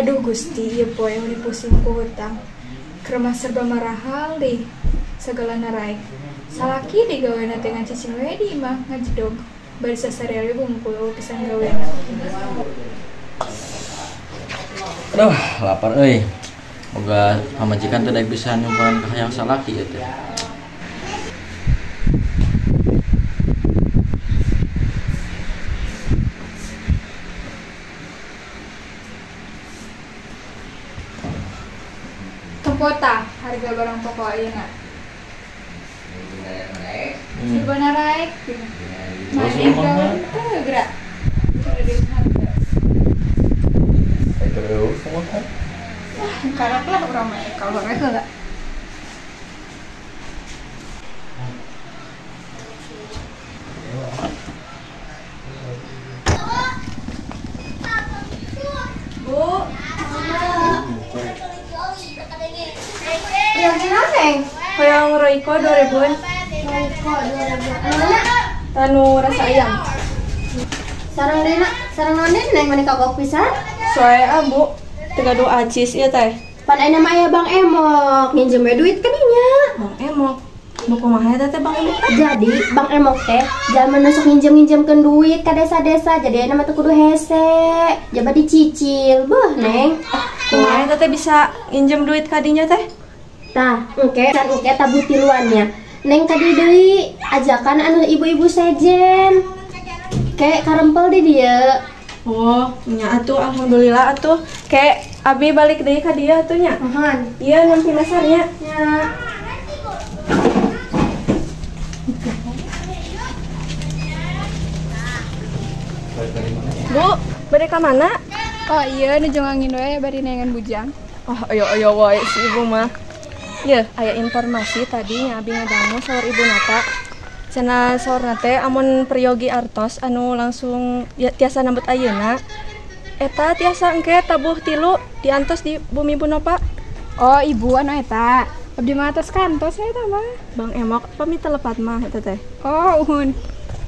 Aduh Gusti, ieu poe meni pusing ku hutang. Keur mah serba marahal deh, segala naraek. Salaki deui gawena teh ngan cicing we di imah ngajedog. Bari sasarea we bungkul pisan gawena. Aduh, lapar euy. Moga pamajikan teh daek bisa nyumponan ka hayang salaki ieu teh. Kota harga barang pokok ayeuna. Serba naraek. Mana gawe teu gerak. Harga. Terus kumaha? Wah, karep lah urang mah kalau we heula. Bu, yang neng, hoyong Royco 2000-an. Royco 2000. Anu mana? Tanu rasa ayam. Sarang dena, sarang naon neng mani kagok pisan? Soe Bu, teu gaduh acis ieu teh. Pan ayeuna mah aya Bang Emok, nginjem we duit ka dinya. Bang Emok. Bu kumaha eta teh Bang Emok? Jadi Bang Emok teh jalma nu sok nginjem-nginjemkeun duit ka desa-desa, jadi ayeuna mah teu kudu hese, jaba dicicil. Beuh neng. Kumaha eta teh bisa nginjem duit ka dinya teh? Tah, engke can engke tabuh tiluannya. Neng kadi deui ajakan anu ibu-ibu sejen. Ke karempel di dieu. Oh, nya atuh alhamdulillah atuh. Ke abi balik deui ka dieu atuh nya. Muhun. Ieu nampi nasarnya. Nya. Bu, bade ka mana? Oh iya, nuju ngangin we bari neangan bujang. Oh, ayo wae si ibu mah. Yeuh, aya informasi tadi nya abi ngadangu saur ibu nata. Cenah saurna teh amun peryogi artos anu langsung ya, tiasa nambet ayeuna. Eta tiasa engke tabuh tilu diantos di bumi Bu Nova. Oh, ibu anu eta. Abdi mah atos kantos eta mah. Bang Emok pamit telepat mah eta teh. Oh, uhun.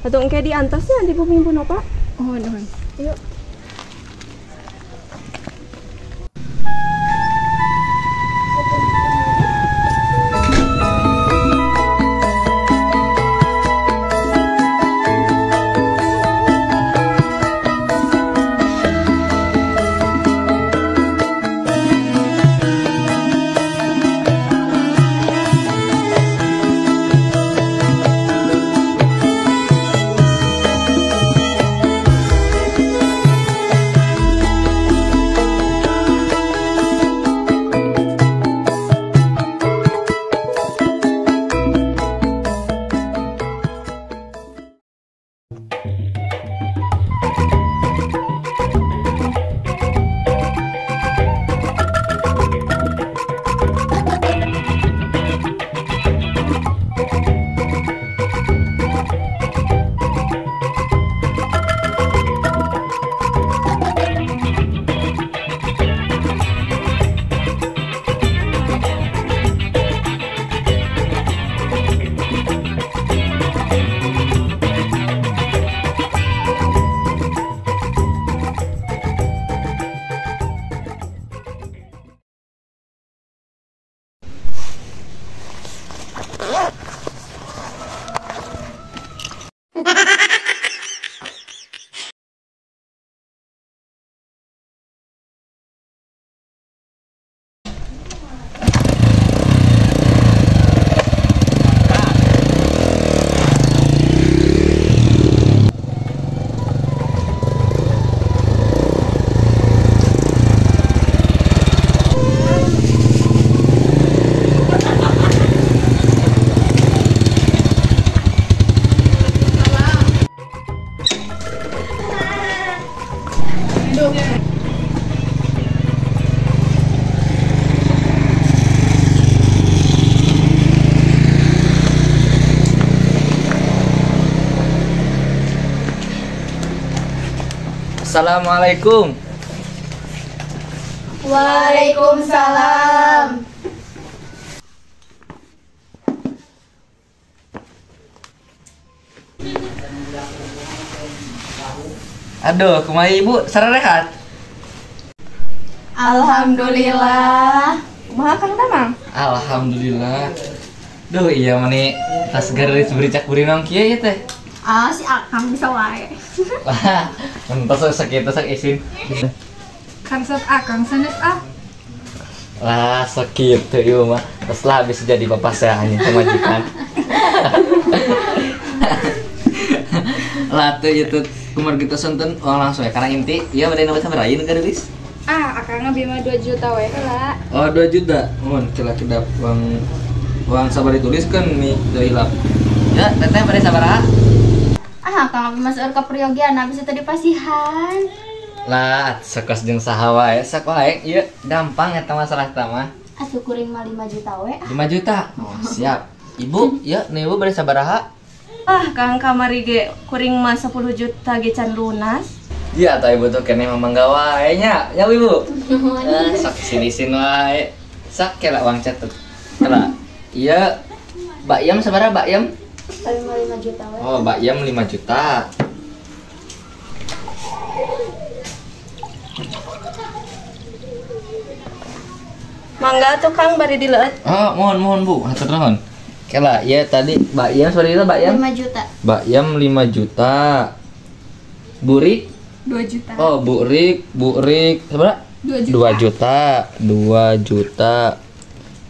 Atuh engke diantosnya di bumi Bu Nova. Uhun, uhun. Yuk. Assalamualaikum. Waalaikumsalam. Aduh, kumaha ibu, sarehat? Alhamdulillah. Kumaha Kang Damang? Alhamdulillah. Duh iya mani tas garis bericak burinong kieu ieu teh. Ah si Akang bisa wae. Wah, entos sakitu sok isin. Kansep Akang sanes ah. Lah sakitu ieu mah. Terus lah bisa jadi bapak saya hanya pemajikan. Lah tuh itu kumar gitu sonten uang langsung ya karena inti iya bade nambah sabaraha ieu garis. Ah, Akang abi mah 2 juta we heula. Oh, 2 juta. Mun kira-kira uang uang sabar dituliskan nih dari hilap. Ya, teteh bade sabaraha? Ah, Akang abi mah seueur kaperyogian bisa tadi pasihan. Lah, sekos jeung saha wae, sok wae ieu gampang eta masalah eta mah. Atuh kuring mah 5 juta we. 5 juta. Oh, siap. Ibu, ya nih ibu bade sabaraha? Ah, Kang kamari ge kuring mah 10 juta ge can lunas. Iya, atuh ibu tuh keneh mah mangga wae nya. Ya ibu. Sok sini-sin wae. Sok kela uang catet. Kela. Iya, Mbak Yam sabaraha Mbak Yam? 5 juta we. Oh, Mbak Yam 5 juta. Mangga tuh Kang bari dileueut. Oh, mohon Bu, hatur nuhun. Kela, ya tadi Mbak Yam sabaraha Mbak Yam? 5 juta. Mbak Yam 5 juta. Bu Rik? 2 juta. Oh, Bu Rik sabaraha? 2 juta. 2 juta, 2 juta.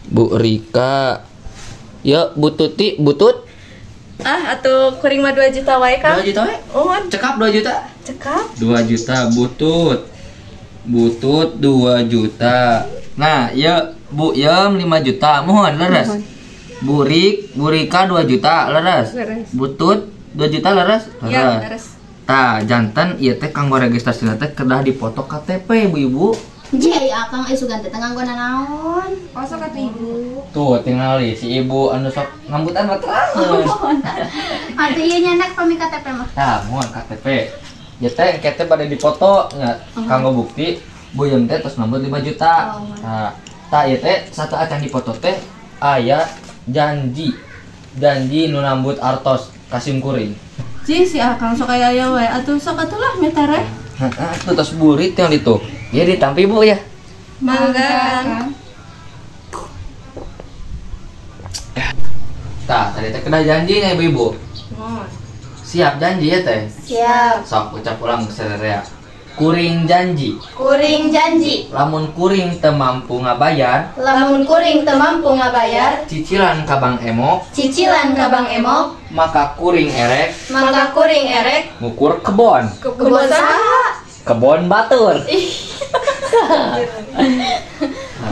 Bu Rika. Ya, Bu Tuti, Butut. Ah, atuh kuring mah 2 juta wae, Kang. 2 juta wae? Oh, cekap 2 juta. Cekap. 2 juta Butut. Butut 2 juta. Nah, ya Bu Yem 5 juta. Mohon leres. Bu Rik, Bu Rika 2 juta, leres. Butut 2 juta leres. Ya, leres. Tah, jantan ieu teh kanggo registrasina teh kedah dipoto KTP, Bu Ibu. Ji, Akang sugan teh nganggo nanaon. Oh, sok atuh Ibu. Tuh, tingali si Ibu anu sok ngambutan mah terang. Atuh ieu nyandak pami KTP mah. Tah, mohon KTP. Ya teh engke teh bade dipoto nya kanggo bukti Bu Yem teh tos nambut 5 juta. Tah, tah ieu teh satu acan dipoto teh aya janji. Janji nu nambut artos kasim kuring. Ji, si Akang sok aya aya wae atuh sok atuh lah metareh. Heeh, atuh tos burit yang ditu. Ieu ditampi Bu ya. Mangga Kang. Tah, tadi teh kena janji nya ibu-ibu. Siap janji ya teh? Siap. Sok ucap ulang sererea. Kuring janji. Kuring janji. Lamun kuring teu mampu ngabayar. Lamun kuring teu mampu ngabayar. Cicilan ka Bank Emok. Cicilan ka Bank Emok. Maka kuring erek. Maka kuring erek. Ngukur kebon. Kebon saha? Kebon batur.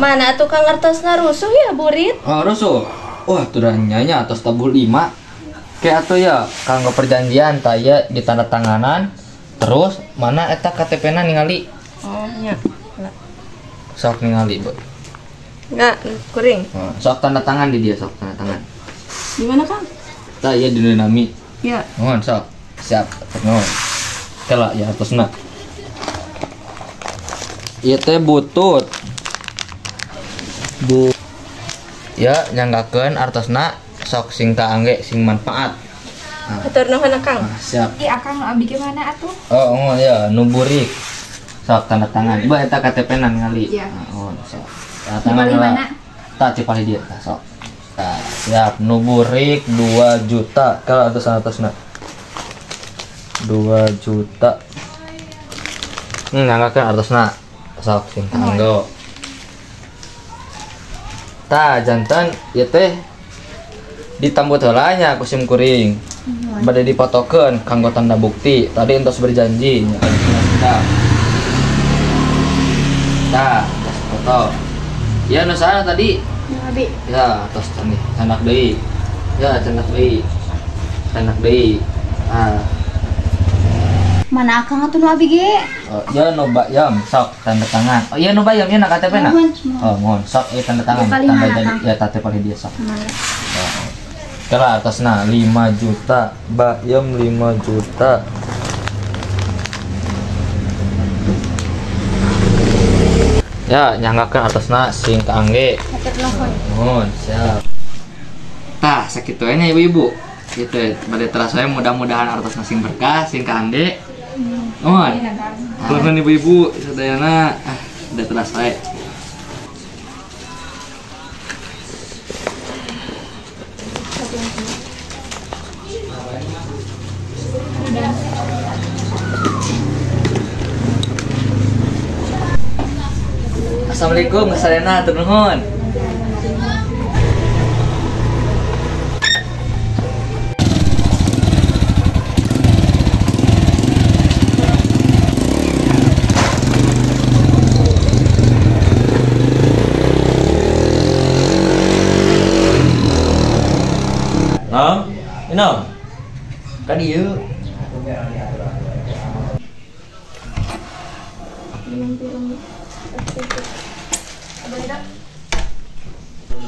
Mana tukang artosna rusuh ya burit? Oh, rusuh. Wah, tuh dah nyanya atas tabuh 5. Kayak atuh ya kanggo perjanjian taya ditanda tanganan. Terus mana eta KTP-na ningali? Oh, nya. Sok ningali, Bu. Enggak, kuring. Oh, sok tanda tangan di dia, sok tanda tangan. Di mana, Kang? Tah ieu di nami. Ya. Nuhun, sok. Siap. Nuhun. Kela ya artosna. Ieu teh butut. Bu. Ya, nyanggakeun artosna sok sing kaangge sing manfaat. Hatur nuhun Akang. Nah, siap. Ih, Akang nu abdi gimana atuh? Oh, ya, nu burik. Sok tanda tangan. Ibu eta KTP-na ningali. Iya. Oh, sok. Tanda tangan heula. Tah cipali dieu tah sok. Tah, siap. Nu burik 2 juta. Kalau atas-atasna. 2 juta. Nyanggakeun artosna. Sok sing kanggo. Tah, jantan ieu teh ditambut heula nya ku sim kuring. Bade dipotokeun kanggo tanda bukti. Tadi entos berjanji nya. Tah, tos foto. Ya nu saha tadi? Abi. Ya, tos nih, candak deui. Ya, candak deui. Candak deui. Ah. Mana Akang atuh nu abi ge? Oh, ya nu bayam sok tanda tangan. Oh, iya nu bayam ieu na KTP na. Oh, mohon sok ieu tanda tangan. Tanda jadi ya KTP dia sok. Kela atasna 5 juta, bayam 5 juta. Ya, nyanggakeun atasna sing kaangge. Nuhun, siap. Tah, sakitu we nya ibu-ibu. Gitu, bade teras we mudah-mudahan artosna sing berkah, sing kaangge. Nuhun. Nuhun ibu-ibu sadayana. Udah teras wae. Assalamualaikum, Sarena, hatur nuhun. Nong, Nong, kan ieu.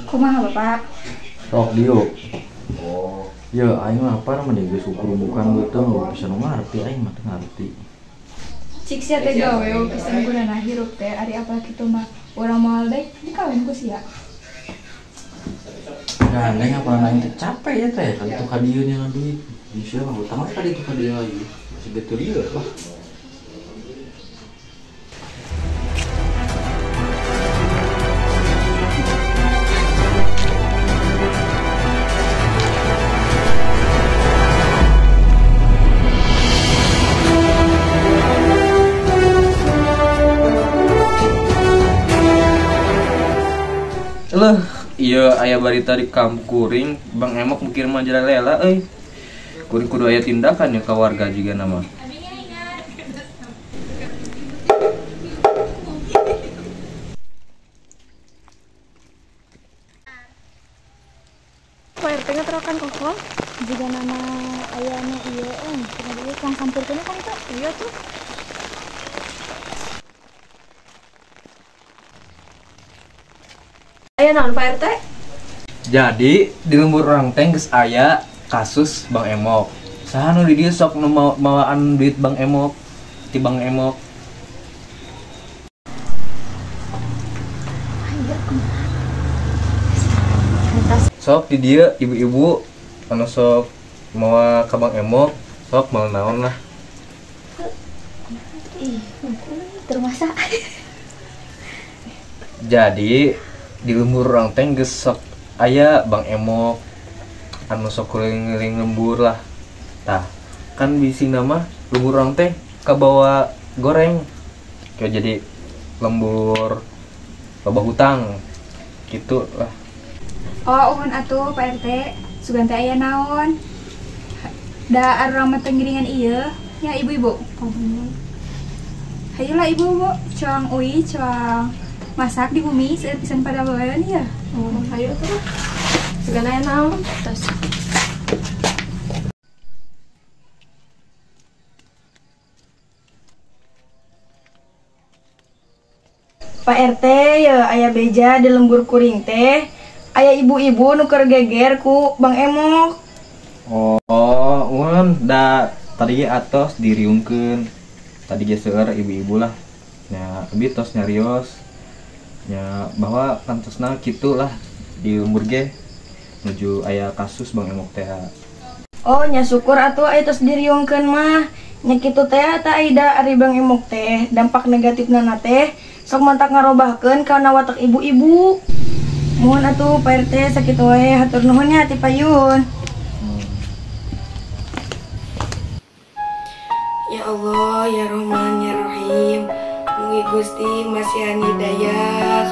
Kumaha Bapak? Sok diuk. Oh, ya aing lapar mah geus bukan beuteung bisa nu ngarti aing mah teu ngarti. Cik sia teh gawe pisan gunana hirup teh ari apal kitu mah urang moal deui dikawin ku sia. Gandeng apa aing teh capek ya teh kali itu ka dieu nya duit. Bisa mah hutang ka ditu ka dieu lagi. Masih betul ieu lah. Leuh, iya aya barita di kampung kuring, Bang Emok mikir majalah euy. Kuring kudu aya tindakan ya ka warga juga nama. Pak RT ngeterokan kokol juga nama ayahnya iya cenah ieu kang sampurkeun kan itu. Iya tuh. Aya naon Pak RT? Jadi di lembur orang teh geus aya kasus Bang Emok. Saha nu di dieu sok nu mawaan duit Bang Emok, ti Bang Emok. Sok di dieu ibu-ibu anu sok mawa ka Bang Emok, sok mau naon lah. Ih, termasak. Jadi di lembur orang teh geus sok aya Bang Emok anu sok keliling lembur lah. Tah, kan bisi nama lembur orang teh kabawa goreng. Kayak jadi lembur loba hutang gitu lah. Oh, uhun atuh Pak RT, sugan teh aya naon? Da arurang mah teu ngiringan ieu, nya ibu-ibu. Hayolah ibu-ibu, cuang uih, cuang masak di bumi seueur pisan pada bawean ya. Oh, hayu atuh. Sugan aya naon? Tos. Pak RT ya aya beja di lembur kuring teh. Aya ibu-ibu nu keur geger ku Bang Emok. Oh, uan da tadi atos diriungkeun. Tadi ge seueur ibu-ibu lah. Nya abi tos nyarios. Nya bahwa kantosna kitu lah di lembur ge nuju aya kasus Bang Emok teh. Oh, nya syukur atuh aya tos diriungkeun mah. Nya kitu teh ta aida ari Bang Emok teh dampak negatifna na teh sok mantak ngarobahkeun kana watak ibu-ibu. Mohon atuh Pak RT sakitu wae hatur nuhun nya ti payun. Ya Allah, ya Rahman, ya Rahim. Mugi Gusti masihan hidayah